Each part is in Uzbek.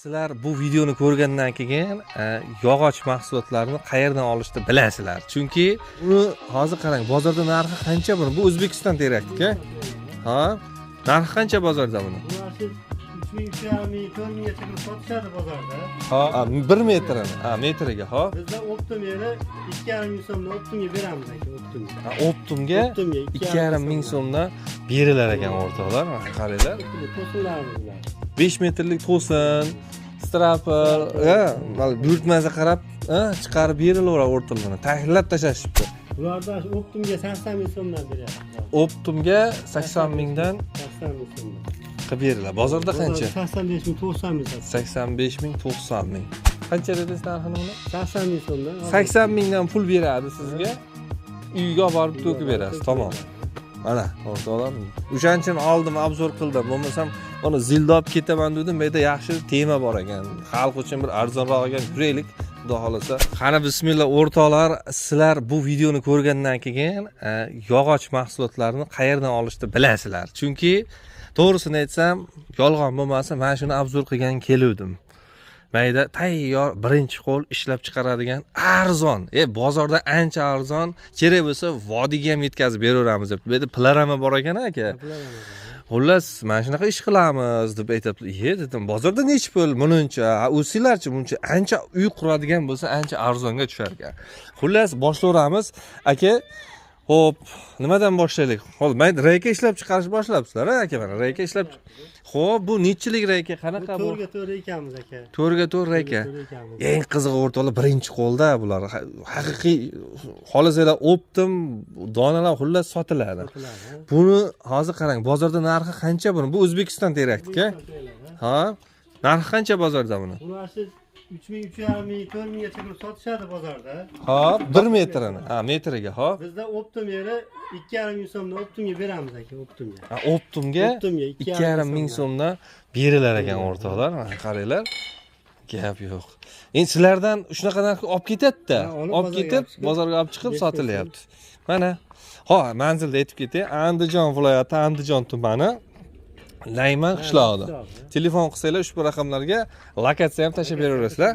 Sizlar bu videoni ko'rgandan keyin yog'och mahsulotlarini qayerdan olishni bilasizlar. Chunki buni hozir qarang, bozorda narxi qancha buni? Bu O'zbekiston terakniki. Ha? Narxi qancha bozorda buni? Bu narsa 3000, 3500, 4000 gacha qilib sotishadi bozorda. Ha, 1 metrini. Ha, metriga, ha. Bizda оптом yeri 2,5 ming so'mdan оптом ga beramiz aka, оптом ga. Ha, оптом ga Оптом ga 2,5 ming so'mdan berilar ekan o'rtoqlar. Mana qaranglar. To'sinlarimiz bilan. 5 metrlik to'sin, стропил, ha, mana buyurtmaga qarab, ha, chiqarib berilaveradi o'rtoqlar. Tahlillab tashlashibdi. Bularda оптом ga 80 ming so'mdan beryapmiz. Оптом ga 80 mingdan 80 ming so'mdan. qilib beriladi. Bozorda qancha? 85 ming, 90 ming sotishadi. 85 ming, 90 ming. Qancha dedingiz narxini buni? 80 ming so'mdan. 80 mingdan pul beradi sizga. Uyga olib borib to'kib berasiz. Tamom. Mana o'rtoqlar, o'shaning uchun oldim, обзор qildim. Bo'lmasam uni zilda olib ketaman dedim. Bu yerda yaxshi tema bor ekan. Xalq uchun bir arzonroq ekan. Yuraylik, xudo xohlasa. Qani bismillah o'rtoqlar, sizlar bu videoni ko'rgandan keyin yog'och mahsulotlarini qayerdan olishni bilasizlar. Chunki to'g'risini aytsam, yolg'on bo'lmasa, mana shuni обзор qilgan keluvdim. Mayda tayyor birinchi qo'l ishlab chiqaradigan arzon. Bozorda ancha arzon, kerak bo'lsa vodiyga ham yetkazib beraveramiz deb. Bu yerda пилорама bor ekan aka. Xullas, mana shunaqa ish qilamiz deb aytyapti. "Ye," dedim, "bozorda nechi pul bununcha? O'zinglarchi buncha ancha uy quradigan bo'lsa, ancha arzonga tushar ekan." Xullas, boshlayveramiz. Aka, xo'p, nimadan boshlaylik? Hozir men рейка ishlab chiqarish boshlabsizlar, aka, mana рейка ishlab. Xo'p, bu nechilik рейка? Qanaqa bu? 4ga 4 рейка miz aka. 4ga 4 рейка. 4 рейка miz. Eng qizig'i o'rtoqlar, birinchi qo'lda bular haqiqiy xohlasanglar оптом donalar xullas sotiladi. Sotiladi. Buni hozir qarang, bozorda narxi qancha buni? Bu O'zbekiston terakniki. Ha? Narxi qancha bozorda buni? Bu narsa 3000, 3500, 4000 gacha qilib sotishadi bozorda. Hop, 1 metrini. Ha, metriga, hop. Bizda оптом yeri 2,5 ming so'mdan оптом ga beramiz aka, оптом ga. Ha, оптом ga Оптом ga 2,5 ming so'mdan berilar ekan o'rtoqlar. Mana qaranglar. Gap yo'q. Endi sizlardan shunaqa narxga olib ketadi-da. Ha, olib Olib bozorga ketib, olib chiqib, bozorga olib chiqib 5 sotilyapti. Mana, ho'p, manzilda aytib ketay. Andijon viloyati, Andijon tumani, Layman qishlog'ida. Qishlog'i. Telefon qilsanglar ushbu raqamlarga lokatsiya ham tashlab beraverasizlar.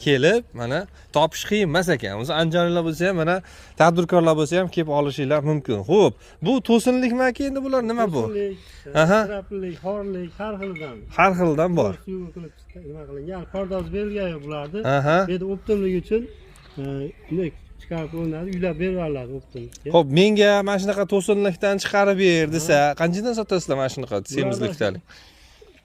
Kelib, mana topish qiyin emas ekan. O'zi andijonliklar bo'lsa ham, mana tadbirkorlar bo'lsa ham kelib olishinglar mumkin. Xo'p, bu to'sinlikmi aka endi bular nima bu? To'sinlik, Aha. стропил lik, xorlik, har xilidan. Har xildan bor. Suvi qilib nima qilingan. Pardoz berilgan yo'q bularni. Aha. Bu yerda оптом lik uchun bunday chiqarib qo'yiladi, uylab beraveradi оптом. Xo'p, menga mana shunaqa to'sinlikdan chiqarib ber desa, qanchadan sotasizlar mana shunaqa semizlikdalik?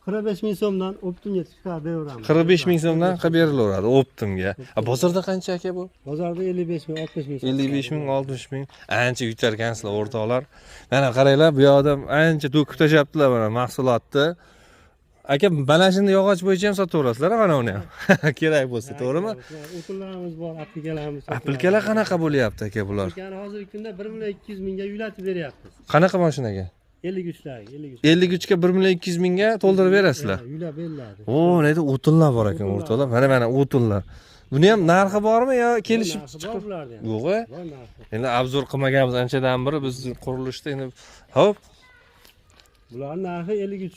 45 ming so'mdan оптом ga chiqarib beraveramiz. 45 ming so'mdan qilib berilaveradi оптом ga. A bozorda qancha aka bu? Bozorda 55 ming, 60 ming. 55 ming, 60 ming. Ancha yutarkansizlar o'rtoqlar. Mana qaranglar, bu yoqda ancha to'kib tashlabdilar mana mahsulotni. Aka, mana shuni yog'och bo'yicha ham sotaverasizlar, mana uni ham. Kerak bo'lsa, to'g'rimi? O'tinlarimiz bor, aplikalarimiz. Aplikalar qanaqa bo'lyapti aka bular? Aplikani hozirgi kunda 1 million 200 mingga uylatib beryapmiz. Qanaqa mashinaga? 53 larga, 53. 53 ga 1 million 200 mingga to'ldirib berasizlar. Ha, uylab beriladi. O, neydi o'tinlar bor ekan o'rtoqlar. Mana mana o'tinlar. Buni ham narxi bormi yo kelishib Narxi bor chiqib? bularni ham. Yo'q. E? Bor narxi. Endi обзор qilmaganmiz anchadan beri biz qurilishda endi. Hop, Bularning narxi 53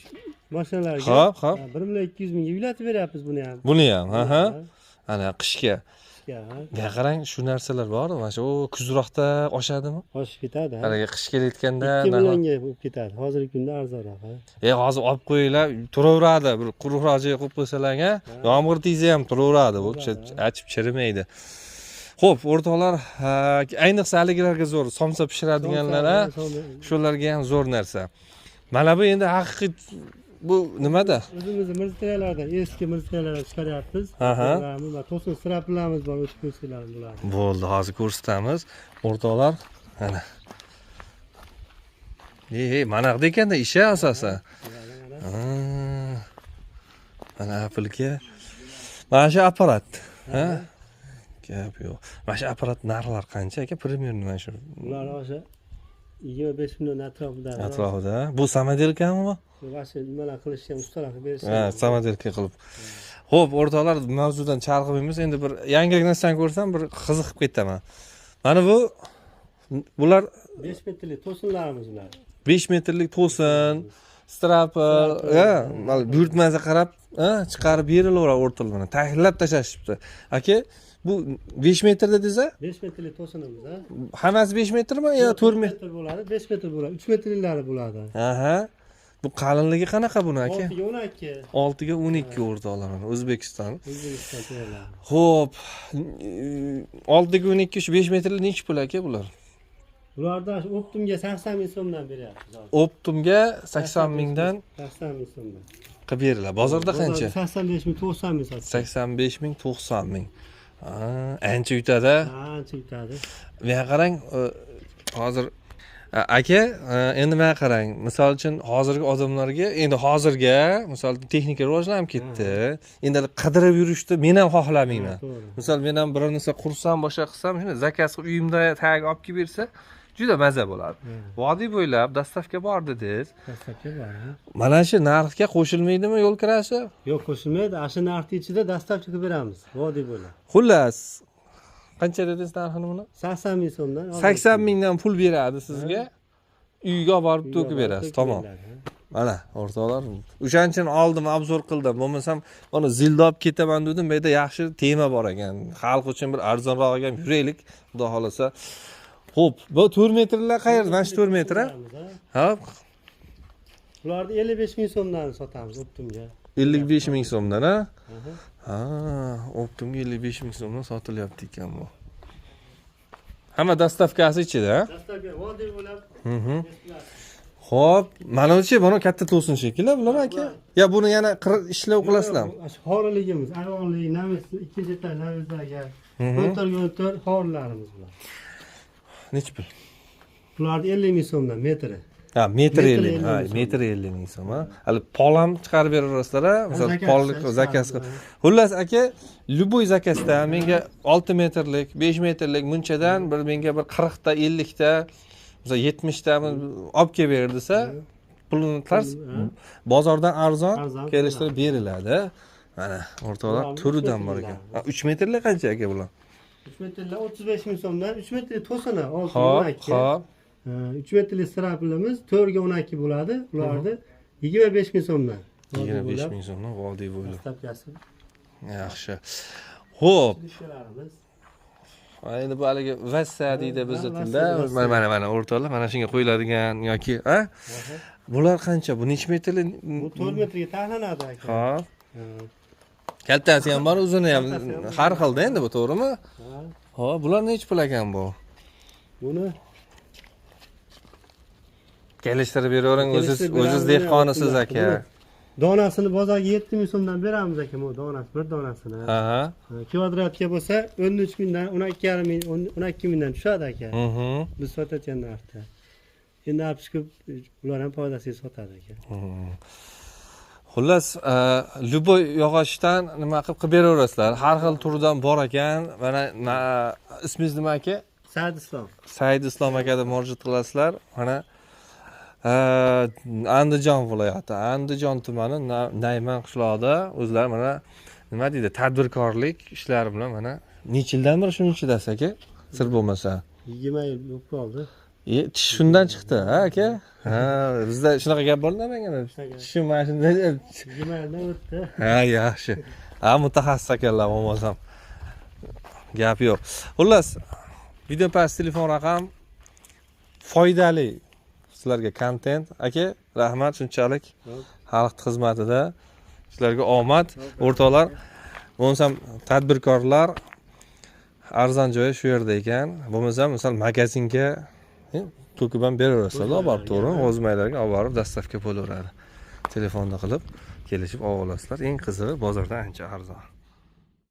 mashinalarga. Hop. 1 million 200 mingga uylatib beryapmiz buni ham. Buni ham, ha ha. Ana qishga. Qishga, ha. Bunga qarang, shu narsalar bor, mana shu kuzroqda oshadimi? Oshib ketadi, ha. Haligi qish kelayotganda 2 millionga bo'lib ketadi. Hozirgi kunda arzonroq, ha. E hozir olib qo'yinglar, turaveradi. Bir quruqroq joyga qo'yib qo'ysalar, ha, yomg'ir tegsa ham turaveradi. Bu achib chirimaydi. Xo'p, o'rtoqlar, ha, ayniqsa haligilarga zo'r, somsa pishiradiganlar, ha, shularga ham zo'r narsa. Mana bu endi haqiqiy bu nimada? O'zimizni mirzalardan, eski mirzalardan chiqaryapmiz. Aha. Va to'sin стропил larimiz bor, o'sha ko'rsanglar bularni. Bo'ldi, hozir ko'rsatamiz. O'rtoqlar, mana. Ey, mana bu ekanda ishi asosan. Ha. Mana aplika. Mana shu apparat. Ha? Gap yo'q. Mana shu apparat narxlari qancha aka? Примерно mana shu Bular o'sha 25 million atrofida. Atrofida. Bu самоделка mi bu? Vashi nimalar qilishgan ustalar qilib berishgan. Ha, самоделка qilib. Xo'p, o'rtoqlar, mavzudan chalg'imaymiz. Endi bir yangilik narsani ko'rsam bir qiziqib ketaman. Mana bu bular 5 metrlik to'sinlarimiz bular. 5 metrlik to'sin, стропил, ha, mana buyurtmaga qarab Chiqarib berilaveradi o'rtoqlar, mana tahlab tashlashibdi. Aka, bu 5 metr dedingiz a? 5 metrlik to'sinimiz a. Hammasi 5 metrmi yo 4 metr? Bo'ladi, 5 metr bo'ladi, 3 metrliklari bo'ladi. Aha. Bu qalinligi qanaqa buni aka? 6 ga 12. 6 ga 12 o'rtoqlar, mana O'zbekiston. O'zbekiston to'g'riladi. Xo'p, 6 ga 12 shu 5 metrli nechi pul aka bular? Bularda optimga 80 ming so'mdan beryapmiz hozir. Optimga 80 mingdan 80 ming so'mdan qilib beriladi. Bozorda qancha? 85 ming, 90 ming sotiladi. 85 ming, 90 ming. Ancha yutadi. Ancha yutadi. Menga qarang, hozir aka, endi menga qarang, misol uchun hozirgi odamlarga, endi hozirga misol texnika rivojlanib ketdi. Endi qidirib yurishni men ham xohlamayman. Misol men ham biror narsa qursam, boshqa qilsam, shuni zakaz qilib uyimda tag olib kelib bersa, juda maza bo'ladi. Vodiy bo'ylab dastavka bor dedingiz. Dastavka bor. Mana shu narxga qo'shilmaydimi yo'l kirasi? Yo'q, qo'shilmaydi. Ana shu narxning ichida dastavka qilib beramiz, vodiy bo'ylab. Xullas, qancha dedingiz narxini buni? 80 ming so'mdan. 80 mingdan pul beradi sizga. Uyga olib borib to'kib berasiz, tamom. Mana o'rtoqlar, o'shaning uchun oldim, obzor qildim. Bo'lmasam mana zilda olib ketaman dedim, bu yerda yaxshi tema bor ekan. Xalq uchun bir arzonroq ekan, yuraylik, xudo xolasa. Xo'p, bu 4 metrlar qayerda? Mana shu 4 metr a? Ha? Bularni 55 ming so'mdan sotamiz optimga. 55 ming so'mdan a? Ha, optimga 55 ming so'mdan sotilyapti ekan bu. Hamma dastavkasi ichida, ha? Dastavka vodiy bo'lib. Xo'p, manimcha buni katta to'sin shekilli bular aka. Ya buni yana ishlab qilasizlarmi? Xoriligimiz, ayvonlik, navis, ikkinchi etaj navislarga 14 xorilarimiz bular. Necha pul? Bularni 50 ming so'mdan metri. Ha, metr 50. Ha, metr 50 ming so'm, ha. Hali pol ham chiqarib beraverasizlar, ha? Misol pol zakaz qilib. Xullas aka, любой zakazda menga 6 metrlik, 5 metrlik munchadan bir menga bir 40 ta, 50 ta, misol 70 ta olib kelib ber desa, pulini tars bozordan arzon kelishtirib beriladi. Mana o'rtoqlar turidan bor ekan. 3 metrlik qancha aka bular? 3 metrlik 35 ming so'mdan, 3 metrlik to'sini 6 12. Xo'p. 3 metrlik sirapimiz 4 ga 12 bo'ladi. Ularni 25 ming so'mdan. 25 ming so'mdan vodiy bo'ylab. Dastavkasi. Yaxshi. Xo'p. Endi bu haligi vassa deydi bizda tilda. Mana mana mana o'rtoqlar, mana shunga qo'yiladigan yoki, ha? Bular qancha? Bu necha metrlik? Bu 4 metrga taxlanadi aka. Xo'p. Kaltasi ham bor, uzuni ham har xilda endi bu, to'g'rimi? Xo'p, bular necha pul ekan bu? Buni kelishtirib beravering, o'zingiz dehqonisiz aka. Donasini bozorga 7 ming so'mdan beramiz aka, bu donasi, bir donasini. Ha. Kvadratga bo'lsa 13 mingdan, 12,5 ming, 12 mingdan tushadi aka. Biz sotayotgan narxda. Endi olib chiqib ular ham foydasiga sotadi aka. Xullas, любой yog'ochdan nima qilib beraverasizlar. Har xil turidan bor ekan. Mana ismingiz nima aka? Said Islom. Said Islom akaga murojaat qilasizlar. Mana Andijon viloyati, Andijon tumani Nayman qishlog'ida o'zlari mana nima deydi, tadbirkorlik ishlari bilan mana necha yildan beri shuning ichidasiz aka? Sir bo'lmasa. 20 yil bo'lib qoldi. Tish shundan chiqdi, ha aka? Ha, bizda shunaqa gap bor namanganda. Tishim mana shunday 20 yildan o'tdi. Ha, yaxshi. Ha, mutaxassis ekanlar bo'lmasam. Gap yo'q. Xullas, video past telefon raqam foydali sizlarga kontent. Aka, rahmat shunchalik xalq xizmatida. Sizlarga omad, o'rtoqlar. Bo'lmasam tadbirkorlar arzon joyi shu yerda ekan. Bo'lmasam, misol magazinga to'kib ham beraverasizlar, olib borib, to'g'rimi? O'zmaylarga olib borib dastavka bo'laveradi. Telefonda qilib kelishib olib olasizlar. Eng qizig'i bozordan ancha arzon.